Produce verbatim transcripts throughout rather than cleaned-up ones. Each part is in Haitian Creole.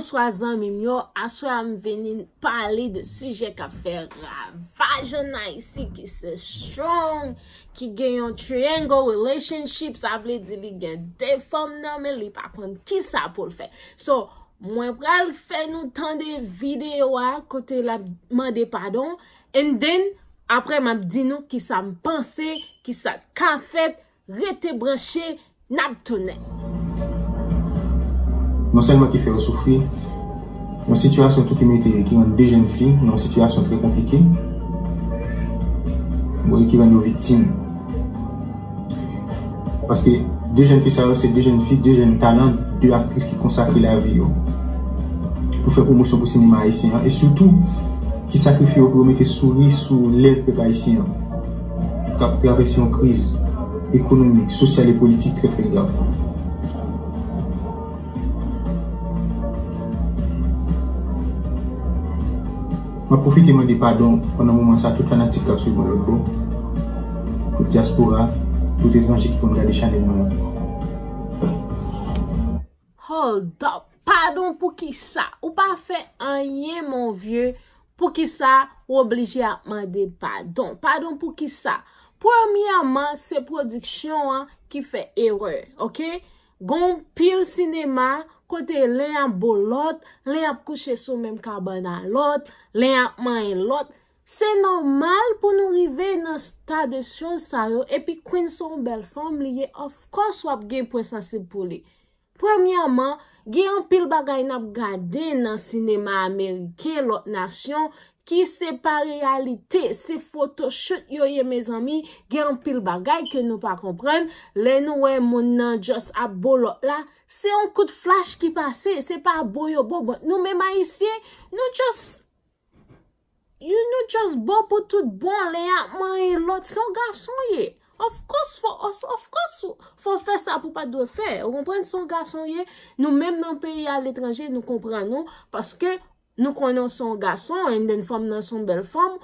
Bonswa zanmi m yo, aswè a m vini pale de sijè k ap fè ravaj ann Ayiti, ki se strong, ki gen yon triangle relationship, sa vle di li gen de fanm nan men li pa konn kisa pou l fè. So, mwen pral fè nou tande videyo a kote l ap mande padon, and then, apre m ap di nou kisa m panse, kisa k ka fèt, rete branche, n ap tounen. Non sèlman ki fè yo soufri, yon sitiyasyon tou ki mete, ki rann de jèn fi nan yon sitiyasyon trè konplike, bon, e ki rann yo viktim. Paske de jèn fi sa yo, se de jèn fi, de jèn talan, de aktris ki konsakre lavi yo pou fè pwomosyon pou sinema ayisyen an, e sitou ki sakrifye yo pou yo mete souri sou lèv pèp ayisyen an, k ap travèse yon kriz ekonomik, sosyal e politik trè, trè grav. M ap pwofite mande padon pandan moman sa a tout fanatik k ap swiv mwen lòt bò, tout dyaspora, tout etranje ki konn gade chanèl mwen an. Hold up! Padon pou kisa? Ou pa fè anyen, mon vieux. Poukisa w oblije ap mande padon? Padon pou kisa? Premyèman, se pwodiksyon an ki fè erè, oke? Gon pil sinema kote len ap bo lòt, len ap kouche sou menm kabann a lòt, len ap manyen lòt. Se nòmal pou nou rive nan stade choz sa yo, epi Queen se yon bèl fanm li ye, of course w ap gen pwen sansib pou li. Premyèman, gen anpil bagay n ap gade nan sinema ameriken, lòt nasyon, ki se pa reyalite, se photoshoot yo ye mezanmi, gen anpil bagay ke nou pa konprann, lè nou wè moun nan just ap bo lòt la, se yon kout flach ki pase, se pa bo yo bo, but nou menm ayisyen, nou just You know just bo pou tout bon, len ap manyen lòt, se yon gason ye. Of course, fò, of course, fò fè sa pou pa dwe fè. Ou konprann, se yon gason ye. Nou menm nan peyi aletranje, nou konprann nou, paske nou konnen w se yon gason, and then fanm nan se yon bèl fanm.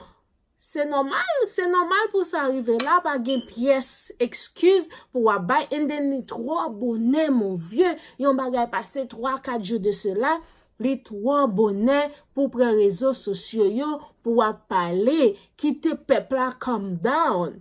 Se nòmal, se nòmal pou sa rive la, pa gen pyès ekskiz pou w ap bay, and then li twò bonè, mon vieux. Yon bagay pase twa, kat jou de sela, Li twò bonè pou pran rezo sosyo yo pou w ap pale, kite pèp la calm down.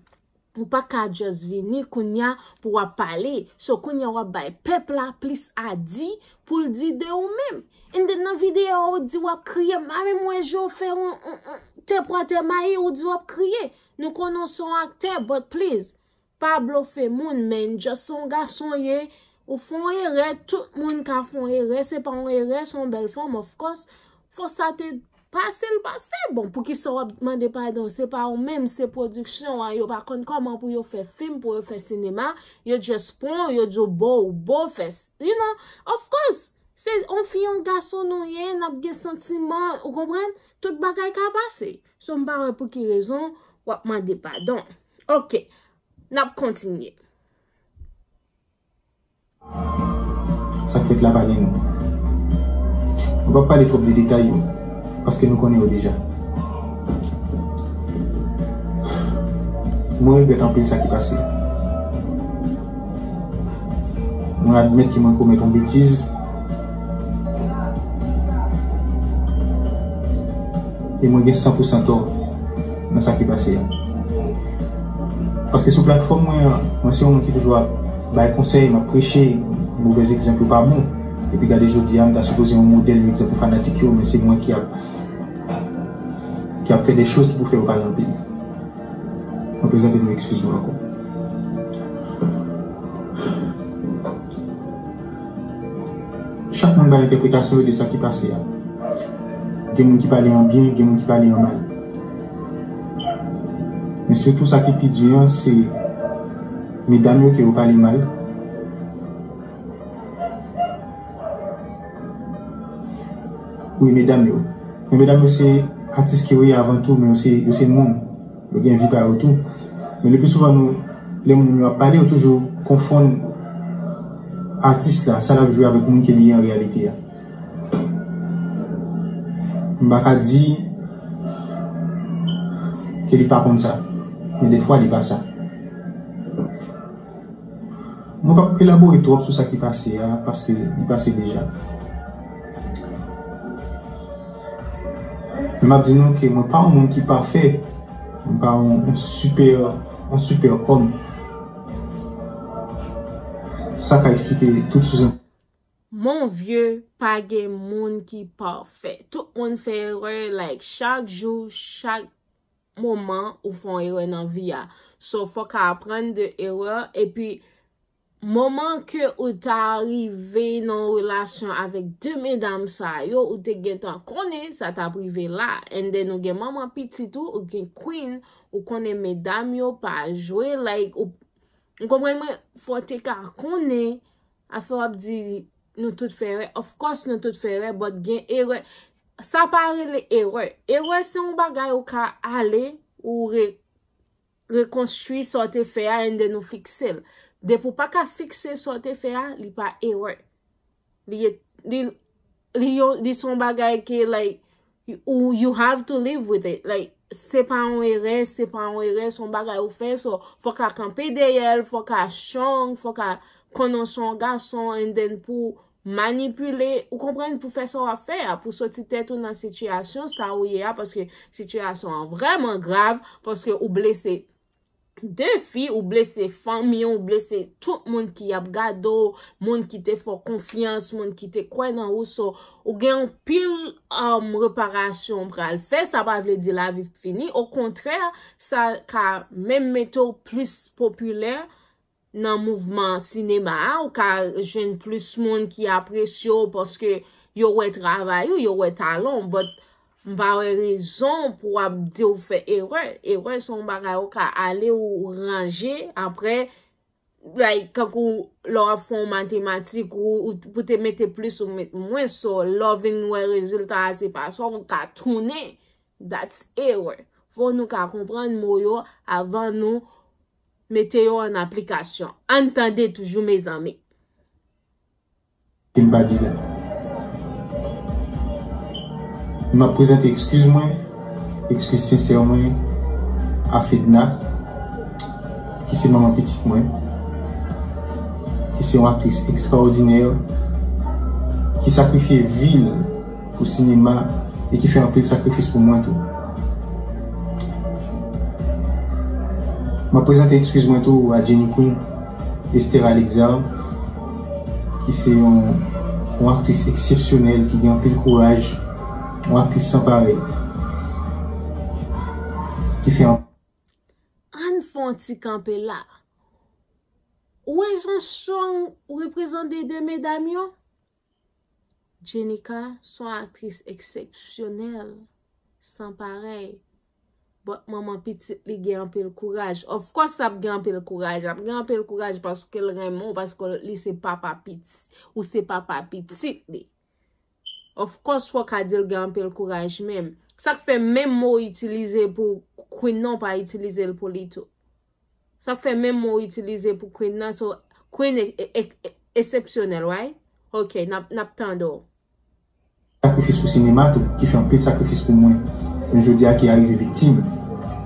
Ou pa ka just vini kounya pou w ap pale. So kounya w ap bay pèp la plis a di pou l di de ou menm. And then nan videyo a ou di w ap kriye, m pa menm wè je w fè yon, yon, yon tè pwa tè mayi, ou di w ap kriye. Nou konnen w se yon aktè, but please, Pa blofe moun, man. Just se yon gason ye. Ou fè yon erè, tout moun ka fè yon erè. Se pa yon erè, se yon bèl fanm, of course. Fò sa te pase, l pase. Bon, poukisa w ap mande padon? Se pa ou menm, se pwodiksyon an. Yo pa konn kòman pou yo fè fim, pou yo fè sinema. Yo just pran w, yo di w bo, ou bo, fè s-, you know, of course. Se yon fi, yon gason nou ye, n ap gen santiman, ou konprann? Tout bagay ka pase. So, m pa wè pou ki rezon w ap mande padon. Ok. N ap kontinye. Sa k fèt la pa gen non. Nou p ap pale twòp de detay yo, paske nou konnen yo deja. Mwen regrèt anpil sa ki pase. Mwen admèt ke mwen komèt yon betiz. E mwen gen san pou san tò nan sa ki pase a. Paske sou platfòm mwen an, mwen se yon moun ki toujou ap bay konsèy, m ap preche, movèz egzanp yo pa bon. Epi gade jodi a, m ta sipoze yon modèl, yon egzanp pou fanatik yo, men se mwen ki ap, ki ap fè de choz pou fè yo pale anpil. Mwen prezante nou ekskiz mwen ankò. Chak moun bay entèpretasyon yo de sa ki pase a. Gen moun ki pale an byen, gen moun ki pale an mal. Men sitou sa ki pi di an, se medam yo ke yo pale mal. Wi, medam yo. Men medam yo se atis ke yo ye avan tou, men yo se, yo se moun. Yo gen vi pa yo tou. Men le pli souvan, nou, lè moun yo ap pale, yo toujou konfonn atis la, sa l ap jwe avèk moun ke li ye an reyalite a. M pa ka di ke li pa konn sa, men defwa li pa sa. Mwen p ap elabore twòp sou sa ki pase a, paske li pase deja. M ap di nou ke mwen pa yon moun ki pafè. Mwen pa yon, yon sipè, yon sipè òm. Sa ka eksplike tout souzan. Mon vieux, pa gen moun ki pafè. Tout moun fè erè, like, chak jou, chak moman ou fè yon erè nan vi a. So, fòk a aprann de erè, epi moman ke ou ta rive nan relasyon avèk de medam sa yo, ou te gentan konnen sa t ap rive la. And then ou gen manman pitit ou, ou gen queen, ou konnen medam yo pa jwe, like, ou, ou konprann mwen, fò te ka konnen, afè w ap di nou tout fè erè. Of course, nou tout fè erè, but gen erè. Sa pa rele erè. Erè se yon bagay ou ka ale, ou re, rekonstwi sa w te fè a, and then ou fikse l. Depi w pa ka fikse sa w te fè a, li pa erè. Li, li, li, yon, li se yon bagay ke, like, ou, you have to live with it. Like, se pa yon erè, se pa yon erè, se yon bagay ou fè, so, fòk a kanpe dèyè l, fòk a strong, fòk a konnen w se yon gason, and then pou manipile, ou konprann, pou fè sa w ap fè a, pou soti tèt ou nan sitiyasyon sa ou ye a, paske sitiyasyon an vrèman grav, paske ou blese de fi, ou blese fanmi w, ou blese tout moun ki ap gade w, moun ki te fè w konfyans, moun ki te kwè nan ou, so, ou gen anpil, um, reparasyon ou pral fè, sa pa vle di lavi fini, okontrè, sa ka menm mete w plis popilè, nan mouvman sinema a, ou ka jwenn plis moun ki apresye w paske yo wè travay ou, yo wè talan w, but m pa wè rezon pou w ap di w fè erè. Erè se yon bagay ou ka ale ou ranje, apre, like, kankou lè w ap fè yon matematik, ou, ou pou te mete plis ou met mwens, so, lè w vin wè rezilta a se pa sa, ou ka tounen. That's erè. Fò nou ka konprann mo yo avan nou mete yo an aplikasyon. Ann tande toujou, mezanmi. Ke m pa di la. M ap prezante ekskiz mwen, ekskiz sensè mwen a Fedna, ki se manman pitit mwen, ki se yon aktris ekstraòdinè, ki sakrifye vi l pou sinema e ki fè anpil sakrifis pou mwen tou. M ap prezante ekskiz mwen tou a Jenny Queen, Esther Alexandre, ki se yon, yon aktris eksepsyonèl, ki gen anpil kouraj, yon aktris san parèy, ki fè anpil. Ann fè yon ti kanpe la. Ou wè jan strong reprezante de medam yo? Jenica se yon aktris eksepsyonèl, san parèy. But manman pitit li gen anpil kouraj. Of course, l ap gen anpil kouraj. L ap gen anpil kouraj paske l renmen w, paske li se papa pitit. Ou se papa pitit li. Of course, fòk a di l gen anpil kouraj menm. Sa k fè menm mo w itilize pou Queen nan, w pa itilize l pou li tou? Sa k fè menm mo w itilize pou Queen nan, so Queen e, e, e, e, eksepsyonèl, right? Ok, n ap, n ap tande w. Sakrifis pou sinema tou, ki fè anpil sakrifis pou mwen. Men jodi a ki arive viktim.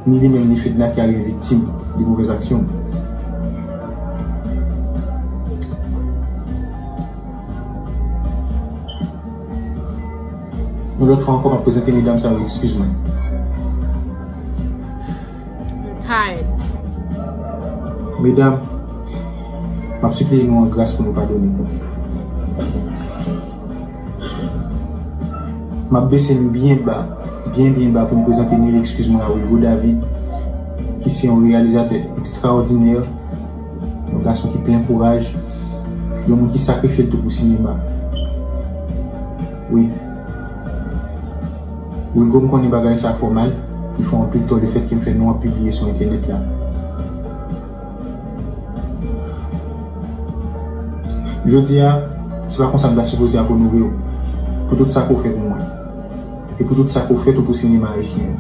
Ni li menm ni Fedna ki arive viktim de movèz aksyon. Yon lòt fwa ankò, m ap prezante medam sa yo ekskiz mwen. I'm tired. Medam, m ap sipliye nou an gras pou nou padone m. M ap bese m byen ba, byen, byen ba pou m prezante mil ekskiz mwen a Wilgo David, ki se yon reyalizatè ekstraòdinè, yon gason ki plen kouraj, yon moun ki sakrifye l tou pou sinema. Wi. Wilgo, m konnen bagay sa fè w mal, li fè w anpil tò lefètke m fè non w ap pibliye sou entènèt la. Jodi a, se pa konsa m ta sipoze ap onore w pou tout sa ke w fè pou mwen. E pou tout sa ke w fè tou pou sinema ayisyen an.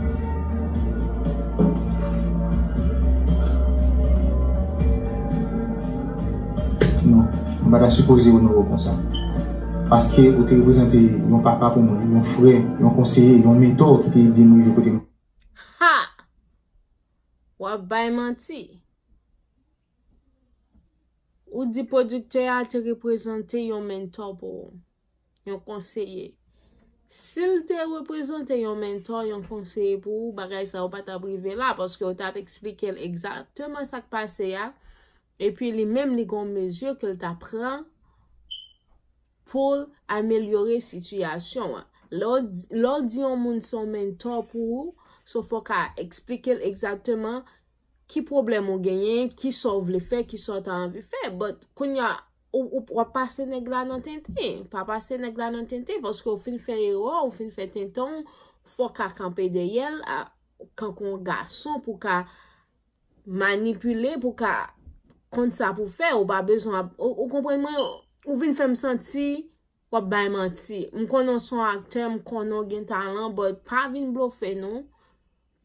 Non, m pa ta sipoze onore w konsa. Paske ou te reprezante yon papa pou mwen, yon frè, yon konseye, yon mentò ki te ede m rive kote m. Ha! W ap bay manti. Ou di pwodiktè a te reprezante yon mentò pou ou, yon konseye. Si l te reprezante yon mentò, yon konseye pou ou, bagay sa yo pa t ap rive la, paske w t ap eksplike l egzakteman sa k pase a, epi li menm li gen yon mezi ke l ta pran pou l amelyore sitiyasyon an. Lè w di, lè w di yon moun se yon mentò pou ou, so fò w ka eksplike l egzakteman ki pwoblèm ou genyen, ki sa w vle fè, ki sa w ta anvi fè. But kounye a, ou, ou, w ap pase nèg la nan tenten. Pa pase nèg la nan tenten, paske w fin fè erè, w fin fè tenten w, fò w ka kanpe dèyè l, a, kankou yon gason pou w ka manipile, pou w ka konn sa pou w fè. Ou pa bezwen ap, ou, ou konprann mwen, ou vin fè m santi w ap bay manti. M konnen w se yon aktè, m konnen w gen talan, but pa vin blofe non.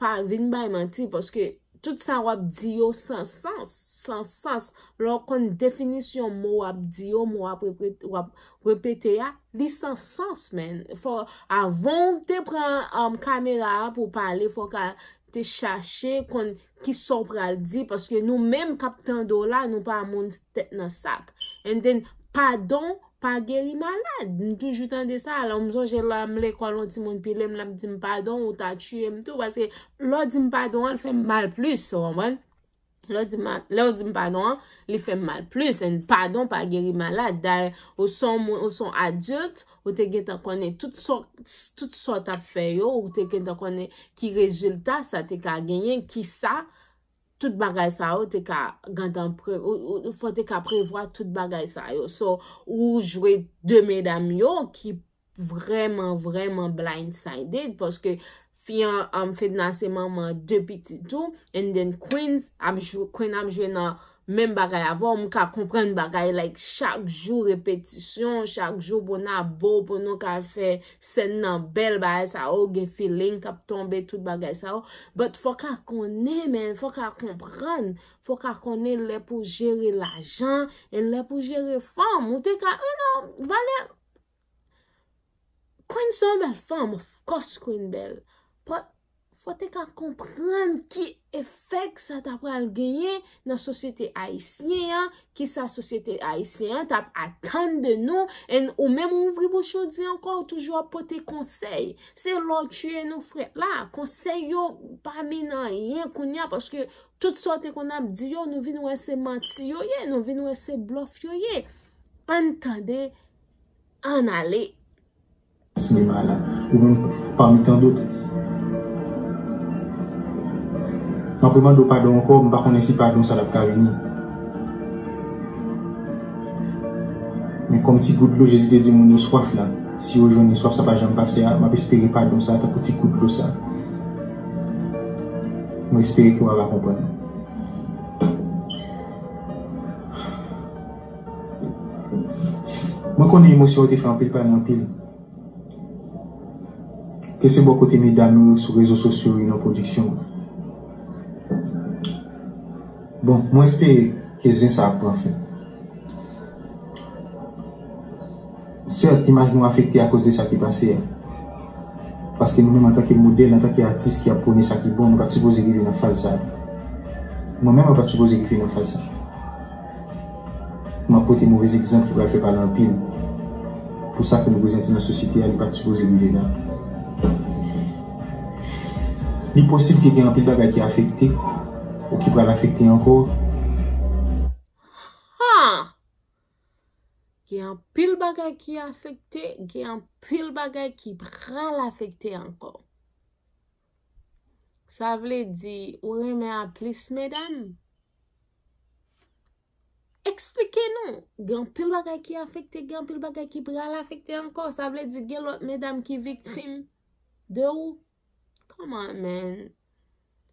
Pa vin bay manti, paske tout sa w ap di yo san sans, san sans. Lè w konn definisyon mo w ap di yo, mo w ap repre-, w ap repete a, li san sans, man. Fò, avan w te pran, um, kamera a pou w pale, fò w ka te chache konn ki sa w pral di, paske nou menm k ap tande w la, nou pa moun tèt nan sak. And then, padon pa geri malad. M toujou tande sa. Alò, m sonje lè m lekòl, yon timoun pile m, l ap di m padon, ou ta tiye m tou. Paske lè w di m padon an, l fè m mal plis, ou konprann? Lè w di m, lè w di m padon an, li fè m mal plis. And padon pa geri malad. Dayè, ou se yon moun, ou se yon adilt, ou te gentan konnen tout sa, tout sa w t ap fè yo, ou te gentan konnen ki rezilta sa te ka genyen, ki sa, tout bagay sa yo te ka gentan pre-, ou, ou, fò te ka prevwa tout bagay sa yo. So, ou jwe de medam yo ki vrèman, vrèman blindsided, paske fi an, um, Fedna se manman de pitit tou, and then Queens ap jwe, Queen ap jwe nan menm bagay avè w, m ka konprann bagay, like, chak jou repetisyon, chak jou pou n ap bo, pou nou ka fè sèn nan bèl, bagay sa yo, gen feeling k ap tonbe, tout bagay sa yo. But fò w ka konnen, man, fò w ka konprann, fò w ka konnen lè pou jere lajan, e lè pou jere fanm. Ou te ka, you know, valè Queen se yon bèl fanm, of course Queen bèl. But fò te ka konprann ki efèk sa ta pral genyen nan sosyete ayisyen an, ki sa sosyete ayisyen an t ap atann de nou, and ou menm ou ouvri bouch ou di ankò, ou toujou ap pote konsèy. Se lè w tiye nou frèt la, konsèy yo pa mennen anyen kounye a, paske tout sa w te konn ap di yo, nou vin wè se manti yo ye, nou vin wè se blòf yo ye. Ann tande, ann ale. Sinema a la, ou menm pami tan dòt. M ap remande w padon ankò, m pa konnen si padon sa l ap ka vini. Men kòm ti gout dlo Jezi te di moun yo swaf la, si yo jwenn li swaf sa pa janm pase a, m ap espere padon sa tankou ti gout dlo sa. Mwen espere ke w ava konprann. Mwen konnen emosyon yo te fè anpil pale anpil. Ke se bò kote medam yo sou rezo sosyo yo nan pwodiksyon an. Bon, mwen espere ke zen sa ap pran fen. Sèt, imaj nou afekte akoz de sa ki pase a. Paske nou menm antanke modèl, antanke atis ki ap pwone sa ki bon, nou pa t sipoze rive nan faz sa a. Mwen menm, mwen pa t sipoze rive nan faz sa a. M ap pote movez egzanp ki pral fè pale anpil. Pou sa ke nou prezante nan sosyete a, li pa t sipoze rive la. Li posib ke gen anpil bagay ki afekte, ou ki pral afekte ankò. Ha! Gen anpil bagay ki afekte, gen anpil bagay ki pral afekte ankò. Sa vle di, ou renmen a plis medam? Eksplike nou. Gen anpil bagay ki afekte, gen anpil bagay ki pral afekte ankò. Sa vle di, gen lòt medam ki viktim de ou. Come on, man.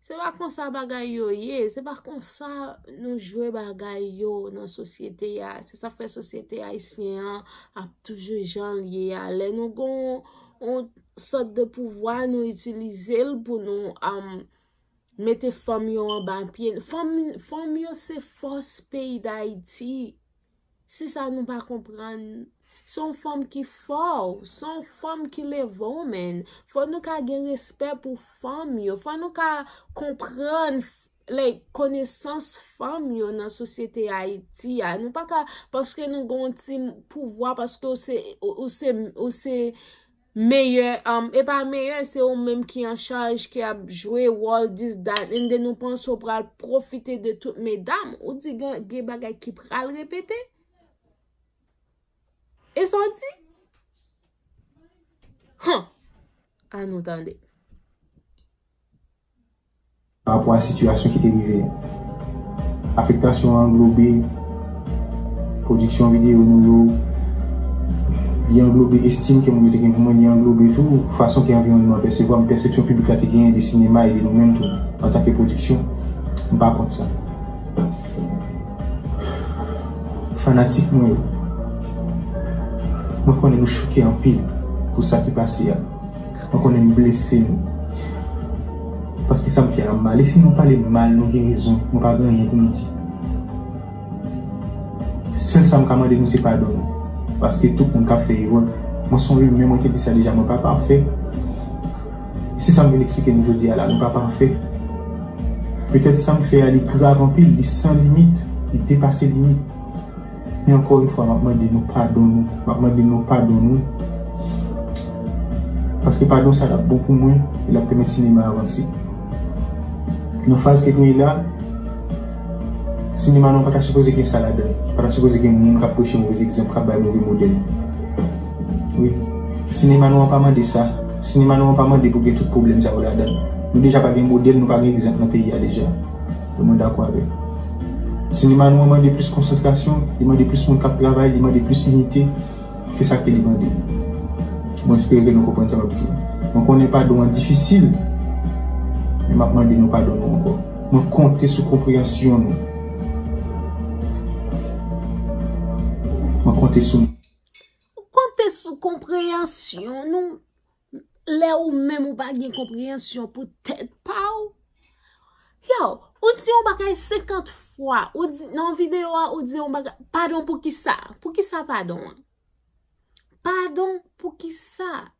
Se pa konsa bagay yo ye. Se pa konsa nou jwe bagay yo nan sosyete a. Se sa k fè sosyete ayisyen an ap toujou jan l ye a. Lè nou gen yon, yon sòt de pouvwa, nou itilize l pou nou, um, mete fanm yo anba pye. Fanm, fanm yo se fòs peyi Dayiti. Se sa nou pa konprann. Se yon fanm ki fò, se yon fanm ki leve w, man. Fò nou ka gen respè pou fanm yo. Fò nou ka konprann, like, konesans fanm yo nan sosyete Ayiti a. Nou pa ka, paske nou gen yon ti pouvwa, paske ou se, ou, ou se, ou se meyè, um, e pa meyè, se ou menm ki an chaj, ki ap jwe wòl this, that, and then ou panse ou pral pwofite de tout medam. Ou di gen, gen bagay ki pral repete? E sa w di? Huh! Ann nou tande. Pa rapò a sitiyasyon ki te rive a. Afektasyon an anglobe pwodiksyon videyo nou yo, li anglobe estim ke moun yo te gen pou mwen, li anglobe tou fason ke anviwònman an pèsevwa m, pèsepsyon piblik la te genyen de sinema e de nou menm tou, antanke pwodiksyon. M pa kont sa. Fanatik mwen yo, mwen konnen nou choke anpil pou sa ki pase a. Mwen konnen m blese nou. Paske sa m fè a mal. E si nou pale m mal, nou gen rezon. Mwen pa gen anyen pou m di. Sèl sa m ka mande nou se padon nou. Paske tout moun ka fè erè. Mwen se yon imen, mwen te di sa deja, mwen pa pafè. E se sa m vin eksplike nou jodi a la, nou pa pafè. Petèt sa m fè a li grav anpil, li san limit, li depase limit. Men ankò yon fwa, m ap mande nou padon nou. M ap mande nou padon nou. Paske padon sa l ap bon pou mwen e l ap pèmèt sinema a avanse. Nan faz ke nou ye la, sinema nou an pa ta sipoze gen sa ladan l. Pa ta sipoze gen moun k ap preche move egzanp, k ap bay move modèl. Wi. Sinema nou an pa mande sa. Sinema nou an pa mande pou gen tout pwoblèm sa yo ladan l. Nou deja pa gen modèl, nou pa gen egzanp nan peyi a deja. Mwen dakò avèk. Sinema nou an mande plis konsantrasyon, li mande plis moun k ap travay, li mande plis inite. Se sa ke li mande. Mwen espere ke nou konprann sa m ap di. Mwen konnen padon an difisil, men m ap mande nou padon nou ankò. Mwen konte sou konpreyansyon nou. Mwen konte sou nou. Ou konte sou konpreyansyon nou lè ou menm ou pa gen konpreyansyon pou tèt pa w. Yo, ou di yon bagay senkant fwa, ou di nan yon videyo a, ou di yon bagay, padon pou kisa? Pou kisa padon an? Padon pou kisa?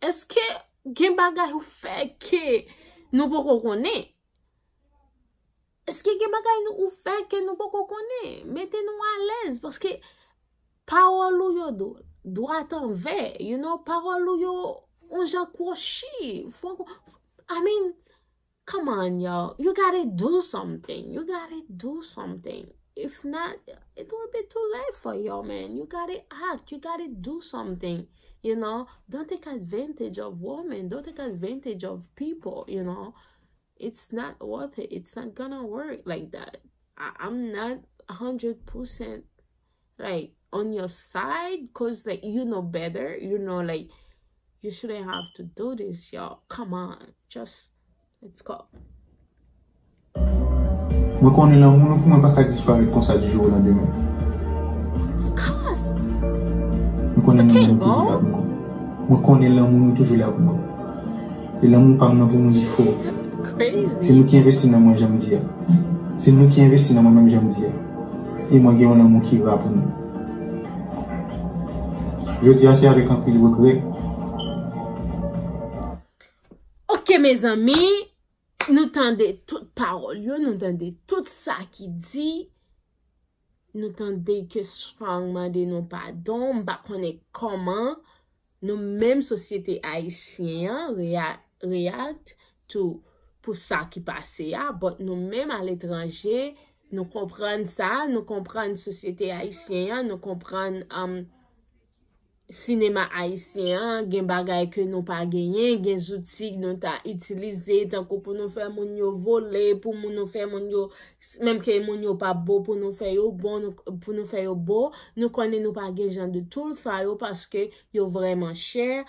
Èske gen bagay ou fè ke nou poko konnen? Èske gen bagay nou ou fè ke nou poko konnen? Mete nou alèz, paske pawòl ou yo dwat anvè, you know, pawòl ou yo yon jan kwochi. Fò, I mean, come on, y'all. You gotta do something. You gotta do something. If not, it will be too late for y'all, man. You gotta act. You gotta do something. You know, don't take advantage of women. Don't take advantage of people, you know. It's not worth it. It's not gonna work like that. I, I'm not a hundred percent like on your side, cause like you know better, you know, like you shouldn't have to do this, y'all. Come on, just let's go. Mwen konnen lanmou nou pou mwen pa ka disparèt konsa du jour au lendemain. Cause Mwen konnen lanmou nou toujou la pou mwen. Mwen konnen lanmou nou toujou la pou mwen. E lanmou pa m nan pou moun ki fò. Se nou ki envesti nan mwen, jan m di a. Se nou ki envesti nan mwen menm, jan m di a. E mwen gen yon lanmou ki ra pou nou. Jodi a se avèk anpil regrè. Ok, mezanmi, nou tande tout pawòl yo, nou tande tout sa ki di, nou tande ke Strong mande nou padon, m pa konnen kòman nou menm sosyete ayisyen an reya-, react to, pou sa ki pase a, but nou menm aletranje, nou konprann sa, nou konprann sosyete ayisyen an, nou konprann, um, sinema ayisyen an, gen bagay ke nou pa genyen, gen zouti nou ta itilize, tankou pou nou fè moun yo vole, pou moun nou fè moun yo, menm ke moun yo pa bon, pou nou fè yo bon, nou, pou nou fè yo bon. Nou konnen nou pa gen jan de tool sa yo paske yo vrèman chè.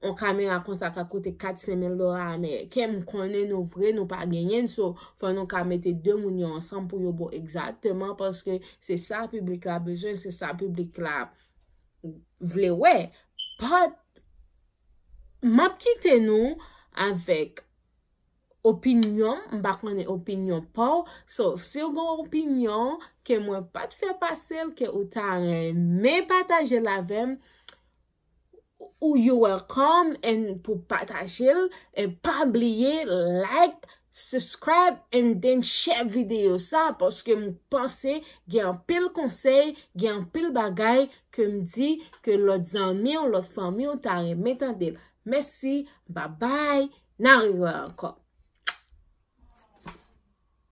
Yon kamera konsa ka koute kat, senk mil dola ameriken. M konnen nou vre, nou pa genyen, so fò nou ka mete de moun yo ansanm pou yo bon egzakteman, paske se sa piblik la bezwen, se sa piblik la vle wè. But m ap kite nou avèk opinyon m, m pa konnen opinyon pa w. So, si w gen yon opinyon ke mwen pa t fè pase l, ke ou ta renmen pataje l avè m, ou you welcome and pou pataje l, and pa bliye like, subscribe and then share videyo sa, paske m panse gen anpil konsèy, gen anpil bagay ke m di ke lòt zanmi w, lòt fanmi w ta renmen tande l. Mèsi, bye bye, n a rewè ankò.